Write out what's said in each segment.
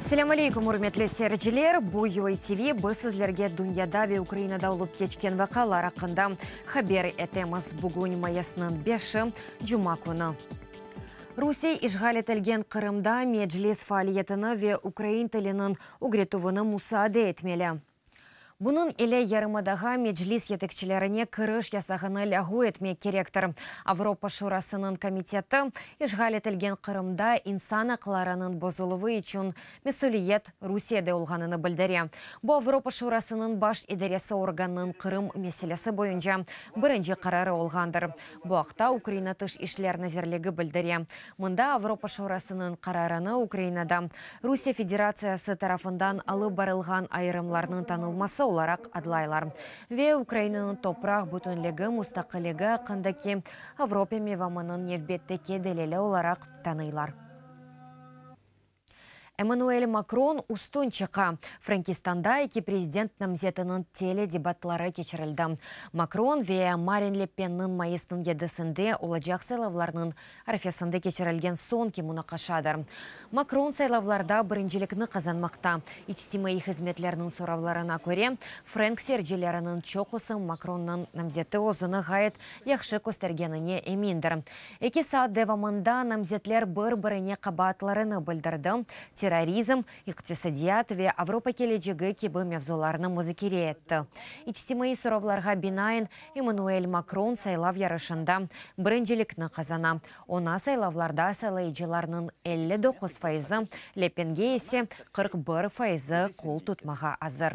Selâm aleyküm, ürmetli seyirciler! Bu UATV, biz sizlerge dünyada ve Ukrainada olıp keçken vaqialar aqqında haber etemiz. Bugün mayısnıñ beşi, cuma künü. Rusiye işğal etilgen Qırımda Meclis faaliyetini ve ukrain tiliniñ ögretüvini musaade etmeli. Bunıñ ile yarımadağa Meclis yetekçilerine kiriş yasağını lâğu etmek kerektir. Avropa Şurasınıñ komiteti, işğal etilgen Qırımda insan aqlarınıñ bozuluvı içün mesüliyet Rusiyede olğanını bildire. Bu Avropa Şurasınıñ baş idaresi organınıñ Qırım meselesi boyunca birinci qararı olğandır. Bu aqta Ukraina Tış işler nazirligi bildire. Mında Avropa Şurasınıñ qararını Ukrainada Rusiye Federatsiyası tarafından alıp barılğan ayırımlarnıñ tanılması olaraq adlaylar ve Ukrainanıñ topraq bütünligi, mustaqilligi aqqındaki Avropa mevamınıñ nevbetteki delili olaraq tanıylar. Emmanuel Makron üstün çıqa. Frenkistanda eki prezident namzetiniñ teledebatları keçirildi. Makron ve Marin Le Penniñ mayısnıñ yedisinde olacaq saylavlarnıñ arfesinde keçirilgen soñki munaqaşadır. Makron saylavlarda birincilikni qazanmaqta. İçtimaiy hızmetlerniñ soravlarına köre, frenk seyircileriniñ çoqusı Makronnıñ namzeti özüni ğayet yahşı köstergenine emindir. Eki saat devamında namzetler bir-birine qabaatlarını bildirdi, terrorizm, iqtisadiyat ve Avropa kelecegi kibi mevzularnı muzakere etti. İçtimaiy soravlarğa binaen, Emmanuel Makron saylav yarışında birincilikni qazana, oña saylavlarda saylayıcılarnıñ 59 fayızı, Le Penge ise 41 fayızı qol tutmağa azır.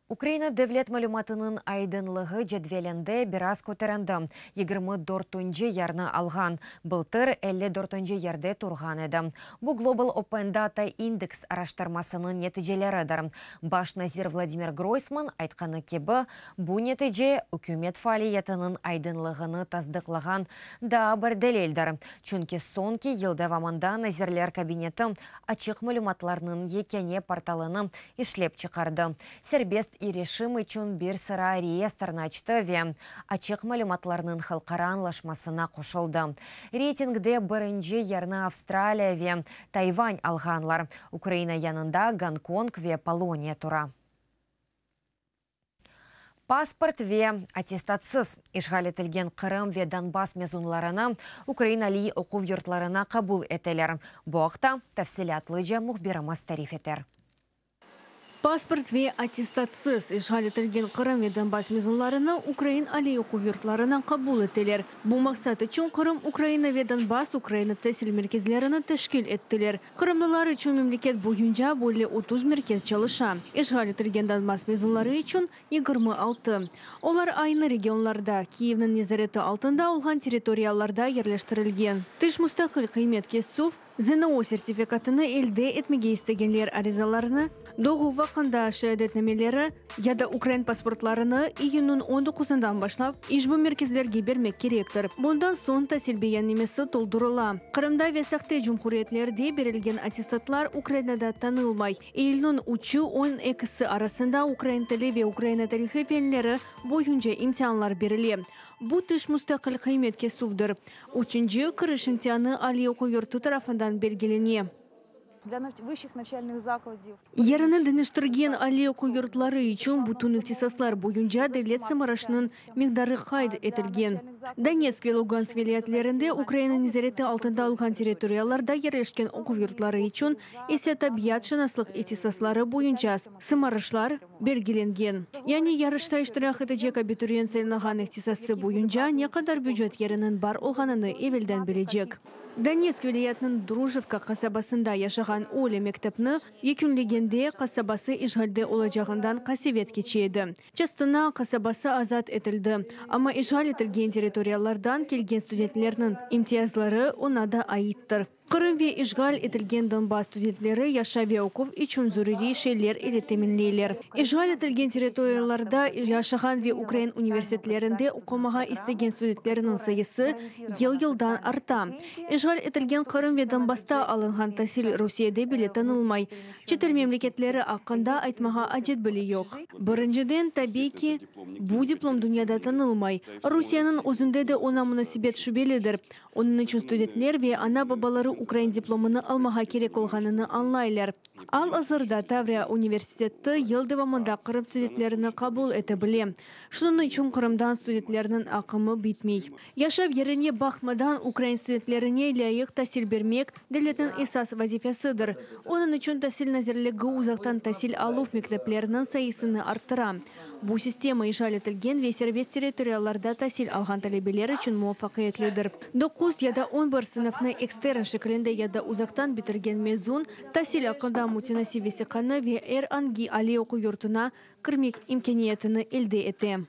Ukraina devlet malümatınıñ aydınlığı cedvelinde biraz köterindi, 24-nci yerni alğan, bıltır 54-nci yerde turğan edi. Bu Global Open Data Index araştırmasınıñ neticeleridir. Baş nazir Vladimir Groysman aytqanı kibi, bu netice, ükümet faaliyetiniñ aydınlığını tasdıqlağan daa bir delildir, çünki soñki yıl devamında Nazirler Kabineti açıq malümatlarnıñ yekâne portalını işlep çıqardı, serbest irişim içün bir sıra reyestrni açtı ve Açıq malümatlarnıñ halqara añlaşmasına qoşuldı. Reytingde birinci yerni Avstraliya ve Tayvan alğanlar, Ukraina yanında Gonkong ve Poloniya tura. Pasport ve attestatsız işğal etilgen Qırım ve Donbass mezunlarını ukrain aliy oquv yurtlarına qabul eteler. Bu aqta tafsilâtlıca mühbirimiz tarif eter. Pasport ve attestatsız işğal etilgen Qırım ve Donbass mezunlarını ukrain aliy oquv yurtlarına qabul eteler. Bu maqsat içün Qırım, Ukraina ve Donbass Ukraina tasil merkezlerini teşkil ettiler. Qırımlılar içün memleket boyunca böyle 30 merkez çalışa, işğal etilgen Donbass mezunları içün, 26. Olar aynı regionlarda, Kiyevniñ nezareti altında olğan territoriyalarda yerleştirilgen. Tış mustaqil qıymet kesüv, ZNO sertifikatını elde etmege istegenler arizalarını, doğuv aqqında şeadetnameleri ya da ukrain pasportlarını iyünniñ on doquzından başlap işbu merkezlerge bermek kerektir. Bundan soñ tasil beyannamesi toldurıla. Qırımda ve sahte cumhuriyetlerde berilgen attestatlar Ukrainada tanılmay. İyülniñ üçü, on ekisi arasında ukrain tili ve Ukraina tarihı fenleri boyunca imtianlar berile. Bu tış mustaqil qıymet kesüvdir. Üçünci kiriş imtianı aliy oquv yurtu tarafından belgilene. Yerini deñiştirgen aliy oquv yurtları içün bütün ihtisaslar boyunca devlet sımarışınıñ miqdarı qayd etilgen. Donetsk ve Lugansk vilâyetlerinde Ukraina nezareti altında olğan territoriyalarda yerleşken oquv yurtları içün ise tabiatşınaslıq ihtisasları boyunca sımarışlar belgilengen. Yani yarışta iştirak etecek abituriyent saylağan ihtisası boyunca ne qadar bücet yeriniñ bar olğanını evelden bilecek. Donetsk vilâyetiniñ Drujivka qasabasında yaşağan Olâ mektepni yekünlegende qasabası işğalde olacağından qasevet keçe edi. Çastına qasabası azat etildi, amma işğal etilgen territoriyalardan kelgen studentlerniñ imtiyazları oña da aittir. Qırım ve işğal etilgen Donbass studentleri yaşa ve oquv içün zururiy şeyler ile teminleyler. İşğal etilgen territoriyalarda yaşağan ve ukrain universitetlerinde oqumağa istegen studentlerniñ sayısı yıl-yıldan arta. İşğal etilgen Qırım ve Donbassta alınğan tasil Rusiyede bile tanılmay. Çetel memleketleri aqqında aytmağa acet bile yoq. Birinciden, tabiiy ki, bu diplom dünyada tanılmay. Rusiyeniñ özünde de oña munasebet şübelidir. Onıñ içün studentler ve ana-babaları ukrain diplomını almağa kerek olğanını añlaylar. Al-azırda Tavriya universiteti yıl devamında Qırım studentlerini qabul ete bile. Şunıñ içün Qırımdan studentlerniñ aqımı bitmey. Yaşav yerine baqmadan, ukrain studentlerine lâyıq tasil bermek, devletniñ esas vazifesidir. Onıñ içün Tasil nazirligi uzaqtan tasil aluv mektepleriniñ sayısını arttıra. Bu sistema işğal etilgen ve serbest territoriyalarda tasil alğan talebeler içün muvafaqiyetlidir. Doquz ya da on bir sınıfnı ekstern şekilinde ya da uzaqtan bitirgen mezun, tasil aqqında mütenasip vesiqanı ve er angi aliy oquv yurtuna kirmek imkâniyetini elde ete.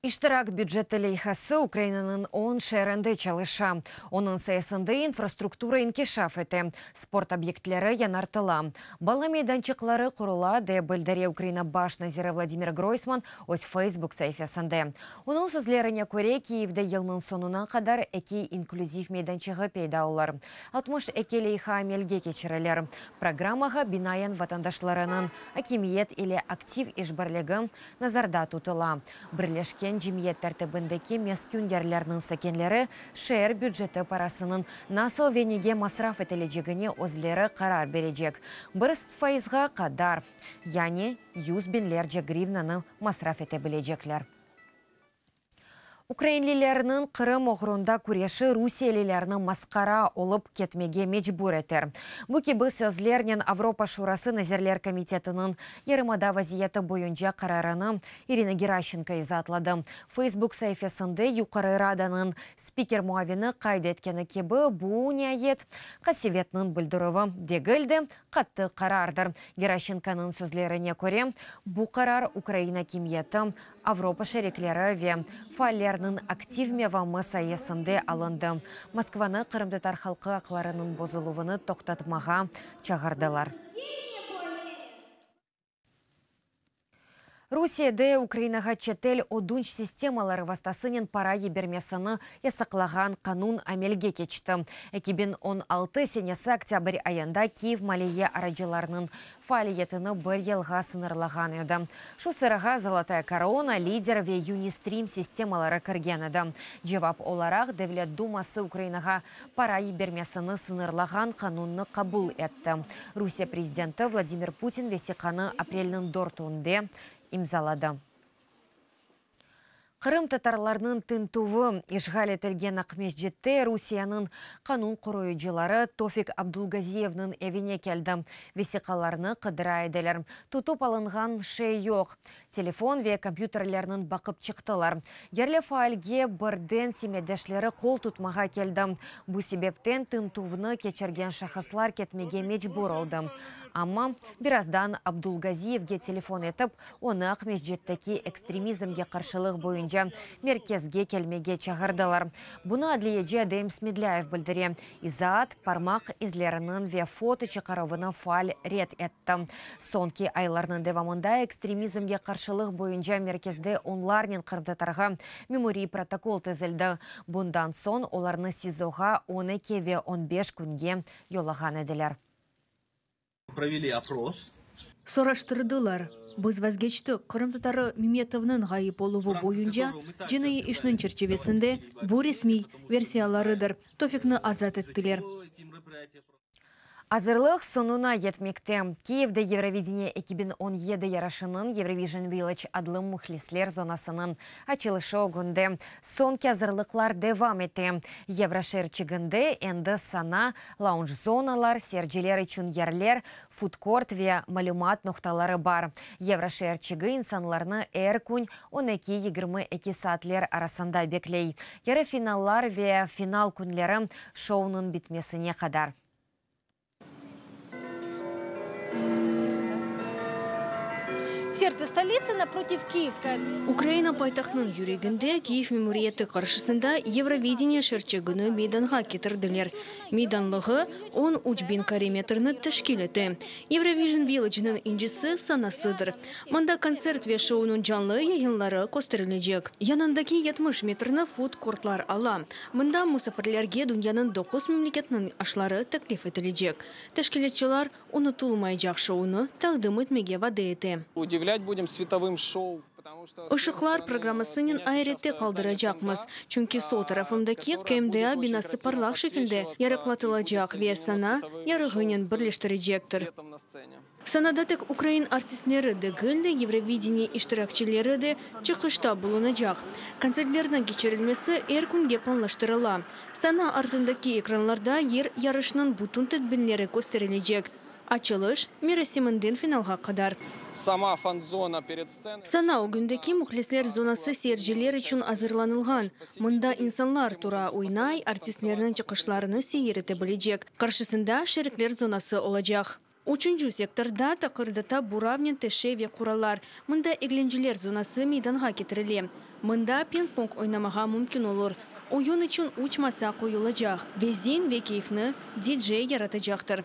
İştirak büceti leyhası Ukrainanıñ on şeerinde çalışa. Onıñ sayesinde infrastruktura inkişaf ete, sport obyektleri yañartıla, bala meydançıqları qurula, dep bildire Ukraina baş naziri Vladimir Groysman öz Facebook saifesinde. Onıñ sözlerine köre, Kiyevde yılnıñ soñuna qadar eki inklüziv meydançığı peyda olur. 62 leyha amelge keçirilir. Programmağa binaen vatandaşlarınıñ akimiyet ile aktiv işbirligi nazarda tutula. Birleşken cemiyet tertibindeki meskün yerlerniñ sakinleri şeer büceti parasınıñ nasıl ve nege masraf etilecegine özleri qarar berecek, bir fayızğa qadar, yani yüz biñlerce grivnanı masraf ete bilecekler. Ukrainlilerniñ Qırım oğrunda küreşi rusiyelilerni masqara olıp ketmege mecbur eter. Bu kibi sözlernen Avropa Şurası Nazirler komitetiniñ yarımada vaziyeti boyunca qararını İrina Geraşenko izaatladı. Facebook saifesinde Yuqarı Radanıñ spiker muavini qayd etkeni kibi, bu, niayet, qasevetniñ bildirüvi degil de, qattı qarardır. Geraşenkonıñ sözlerine köre, bu qarar ukrain akimiyeti, Avropa şerikleri ve faallerniñ aktiv mevamı sayesinde alındı. Moskvanı qırımtatar halqı aqlarınıñ bozuluvını toqtatmağa çağırdılar. Rusiyede Ukrainağa çetel ödünç sistemaları vastasınen para yibermesini yasaqlağan qanun amelge keçti. 2016 senesi oktâbr ayında Kiyev maliye aracılarınıñ faaliyetini bir yılğa sıñırlağan edi. Şu sırağa Zolotaya korona, Lider ve Unistream sistemaları kirgen edi. Cevap olaraq Devlet duması Ukrainağa para yibermesini sıñırlağan qanunnı qabul etti. Rusiye prezidenti Vladimir Putin vesiqanı aprelniñ dörtünde imzaladı. Qırımtatarlarnıñ tintüvi işğal etilgen Aqmescitte Rusiyeniñ qanun qoruyıcıları Tofik Abdulgaziyevniñ evine keldi, vesiqalarnı qıdıra ediler. Tutıp alınğan şey yoq, telefon ve kompyuterlerniñ baqıp çıqtılar. Yerli faalge birden semetdeşleri qol tutmağa keldi, bu sebepten tintüvni keçirgen şahıslar ketmege mecbur oldı. Amma birazdan Abdulgaziyevge telefon etip, Onı Aqmescitteki ekstremizmge qarşılıq boyunca merkezge kelmege çağırdılar. Bunı adliyeci Edem Smedlâyev bildire. İzaat, parmaq izleriniñ ve foto çıqaruvını faal red etti. Soñki aylarnıñ devamında ekstremizmge qarşılıq boyunca merkezde onlarnen qırımtatarğa memuriy protokol tizildi. Bundan soñ olarnı SİZOğa 12 ve 15 künge yollağan ediler. Proveli opros. Soraştırdılar. Biz vazgeçtik, qırımtatarı Memetovnıñ ğayıp oluvı boyunca cinaiy işniñ çerçivesinde bu resmiy versiyalarıdır. Tofikni azat ettiler. Azırlıq soñuna yetmekte. Kiyevde Yevrovideniye 2017 yarışınıñ Eurovision Village adlı mühlisler zonasınıñ açılışı ögünde soñki azırlıqlar devam ete. Yevro şeerçiginde endi sana, launj-zonalar, seyirciler içün yerler, fudkort ve malümat noqtaları bar. Yevro şeerçigi insanlarnı er kün on eki, 22 saatler arasında bekley. Yarı finallar ve final künleri şounıñ bitmesine qadar. В сердце столицы напротив Киевской Ukraina paytahtınıñ yüreginde, Kiyev memuriyeti qarşısında Yevrovideniye şeerçigini meydanğa ketirdiler. Meydanlığı 13 biñ kare metrni teşkil ete. Eurovision Village'niñ incisi sanasıdır. Mında kontsert ve şounıñ canlı yayınları kösterilecek. Yanındaki 70 metrni fud-kortlar ala. Mında musafirlerge dünyanıñ doquz memleketiniñ aşları teklif etilecek. Teşkilâtçılar unutılmaycaq şounı taqdim etmege vade ete. Удивлять будем световым шоу, потому. Işıqlar programmasınen ayrette qaldıracaqmız, çünki sol tarafımdaki KMDA binası parlaq şekilde yarıqlatılacaq ve sana yarığınen birleştirecektir. Sanada tek ukrain artistleri degil de, Yevrovideniye iştirakçileri de çıqışta bulunacaq. Kontsertlerniñ keçirilmesi er künge planlaştırıla. Sana artındaki ekranlarda yer yarışnıñ bütün tedbirleri kösterilecek, açılış merasiminden finalğa qadar. Sama fan-zona pered stsenay. Sana ögündeki mühlisler zonası seyirciler içün azırlanılğan. Mında insanlar tura, oynay, artistlerniñ çıqışlarını seyir ete bilecek. Qarşısında şerikler zonası olacaq. Üçünci sektorda taqırdata buravnen teşe ve quralar. Mında eglenceler zonası meydanğa ketirile. Mında ping-pong oynamağa mümkün olur. Oyun içün üç masa qoyulacaq ve zein ve keyfni DJ yaratacaqtır.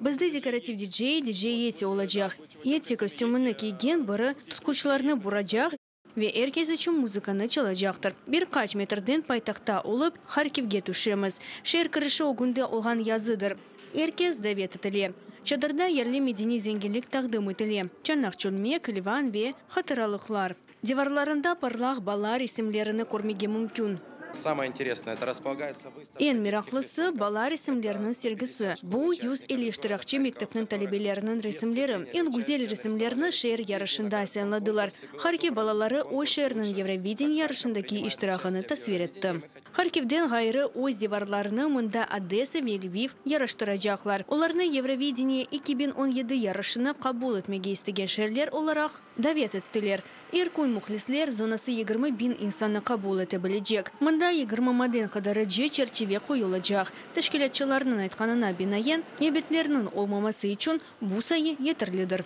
Bizde dekorativ DJ, DJ Yeti olacaq. Yeti kostümini kiygen biri tutquçlarnı buracaq ve er kes içün muzıkanı çalacaqtır. Bir qaç metrden paytahtta olıp, Harkivge tüşemiz. Şeer kirişi ögünde olğan yazıdır. Er kes davet etile. Çadırda yerli medeniy zenginlik taqdim etile, çanaq-çölmek, ilvan ve hatıralıqlar. Divarlarında parlaq bala resimlerini körmege mümkün. Samoye interesnoye, eto raspolagayetsâ vıstavka Eñ meraqlısı, bala resimleriniñ sergisi. Bu, 150 iştirakçi mektepniñ talebeleriniñ resimleri. Eñ güzel resimlerni şeer yarışında sayladılar. Harkiv balaları öz şeeriniñ Yevrovideniye yarışındaki iştirağını tasvir etti. Harkivden ğayrı, öz divarlarını mında Odesa ve Lviv yaraştıracaqlar. Olarnı Yevrovideniye 2017 yarışına qabul etmege istegen şeerler olaraq davet ettiler. Er kün mühlisler zonası 20 biñ insannı qabul ete bilecek. Mında 20 maden qıdırıcı çerçive qoyulacaq. Teşkilâtçılarnıñ aytqanına binaen, nevbetlerniñ olmaması içün bu sayı yeterlidir.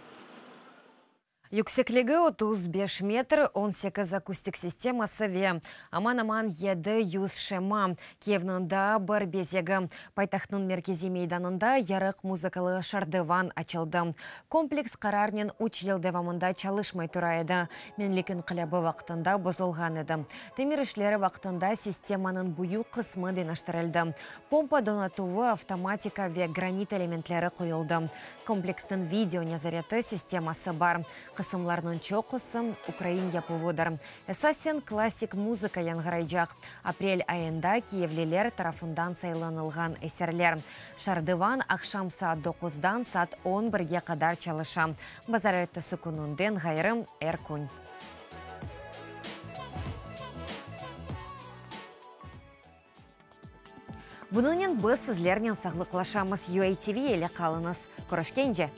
Yüksekligi 35 metr, 18 akustik sisteması ve aman-aman 700 şema. Kiyevniñ daa bir bezegi. Paytahtnıñ merkeziy meydanında yarıq muzıkalı şardıvan açıldı. Kompleks qararnen 3 yıl devamında çalışmay tura edi. Menlik inqilâbı vaqtında bozulğan edi. Tamir işleri vaqtında sistemanıñ büyük qısmı deñiştirildi. Pompa donatuvı, avtomatika ve granit elementleri qoyuldı. Kompleksniñ video nezareti sisteması bar. Qısımlarnıñ çoqusı ukrain yapuvıdır. Esasen klassik muzıka yañğıraycaq. Aprel ayında kiyevliler tarafından saylanılğan eserler. Şardıvan aqşam saat 9-dan saat 11-ge qadar çalışa. Bazarertesi kününden ğayrı er kün. Bunıñnen biz sizlernen sağlıqlaşamız. UATV ile qalıñız. Körüşkence!